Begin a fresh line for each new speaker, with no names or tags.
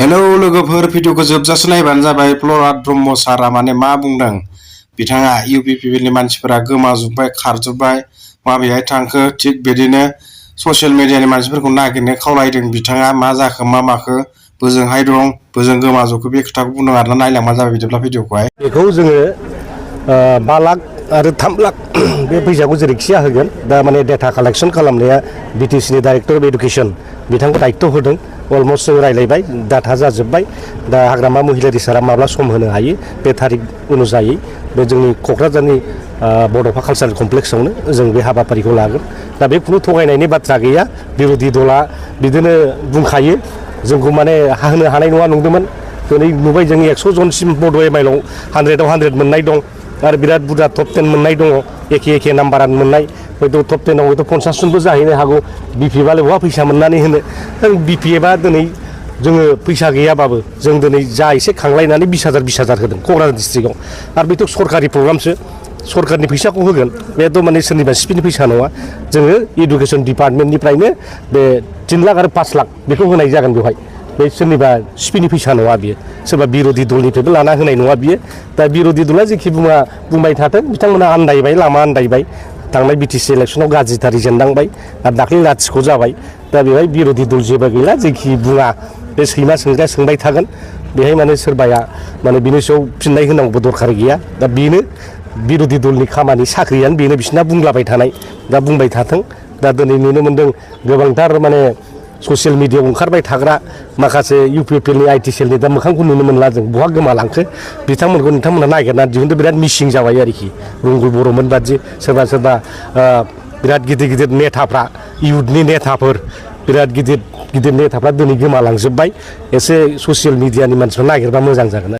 Hello लोगोफोर भिडिअखौ जोबजासे नायबानो जाबाय। प्रहलाद ब्रह्म सारा माने मा बुंदों बिथाङा इउपिपिएलनि मानसिफोरा गोमाजोब्बाय खारजोब्बाय माबेहाय थांखो थिग बिदिनो ससियेल मिडियानि मानसिफोरखौ नागिरनो खावलायदों बिथाङा मा जाखो मा माखो बोजोंहाय दं बोजों गोमाजोबखो बे खोथाखौ बुंदों आरोना नायलांबानो जाबाय बिदिब्ला भिडिअखौहाय।
बेखौ जोङो 5 लाख आरो 3 लाख बे फैसाखौ जेरैखिया होगोन दा माने डेटा कालेक्शन खालामनाया बिटिसिनि डाइरेक्टर अफ एडुकेसन बिथांखौ दायित्व होदों। अलमस्ट जों रायलायबाय डाटा जाजोब्बाय दा हाग्रामा महिलारि सारा माब्ला सम होनो हायो बे थारिख अनुजायै बे जोंनि क'क्राझारनि बड'फा कालचारेल कमप्लेक्सआवनो जों बे हाबाफारिखौ लागोन। दा बे खुनु थगायनायनि बाथ्रा गैया। बिरोधि दला बिदिनो बुंखायो जोंखौ माने होनो हानाय नङा नंदोंमोन। दिनै नुबाय जों 100 जनसिम बड' एमआइएलआव 100आव 100 मोननाय दं आरो बिराद बुरजा टप 10 मोननाय दङ। एखे नाम्बारानो मोननाय हयथ' टप 10आव हयथ' 50 जनबो जाहैनो हागौ। बिपिएफआलाय बहा फैसा मोननानै होनो बिपिएफआ दिनै जोङो फैसा गैयाबाबो जों दिनै जा एसे खांलायनानै 20,000 होदों क'क्राझार डिस्ट्रिक्टआव आरो बेथ' सरकारि प्रग्रामसो सरकारनि फैसाखौ होगोन बेथ' माने सोरनिबा सिपिनि फैसा नङा। जोङो इडुकेसन डिपार्टमेन्टनिफ्रायनो बे 3 लाख आरो 5 लाख बेखौ होनाय जागोन। बेवहाय बे सोरनिबा सिपिनि फैसा नङा बियो सोरबा बिरोधि दलनिफ्रायबो लाना होनाय नङा बियो। दा बिरोधि दला जेखि बुंबाय थाथों बिथांमोना आन्दायबाय लामा आन्दायबाय थांनाय बिटिसि इलेक्सनाव गाज्रिथारै जेननांबाय आरो दाख्लै लाथिख' जाबाय। दा बेवहाय बिरोधि दल जेबो गैला जेखि बुङा बे सैमा सोंग्राया सोंबाय थागोन। बेहाय माने सोरबाया माने बिनि सायाव फिननाय होनांगौबो दरखार गैया। दा बेनो बिरोधि दलनि खामानि साख्रियानो बेनो बिसिना बुंलाबाय थानाय दा बुंबाय थाथों। दा दिनै नुनो मोन्दों गोबांथार माने ससियेल मिडियायाव ओंखारबाय थाग्रा माखासे इउपिपिएलनि आइटि सेलनि दा मोखांखौ नुनो मोनला जों बहा गोमालांखो बिथांमोनखौ नोंथांमोना नागिरनानै दिहुनदो बिराद मिसिं जाबाय आरोखि रुंगुल बर'मोन बादि सोरबा बिराद गिदिर नेताफ्रा इउथनि नेताफोर बिराद गिदिर नेताफ्रा दिनै गोमालांजोब्बाय। एसे ससियेल मिडियानि मानसिफ्रा नागिरबा मोजां जागोन।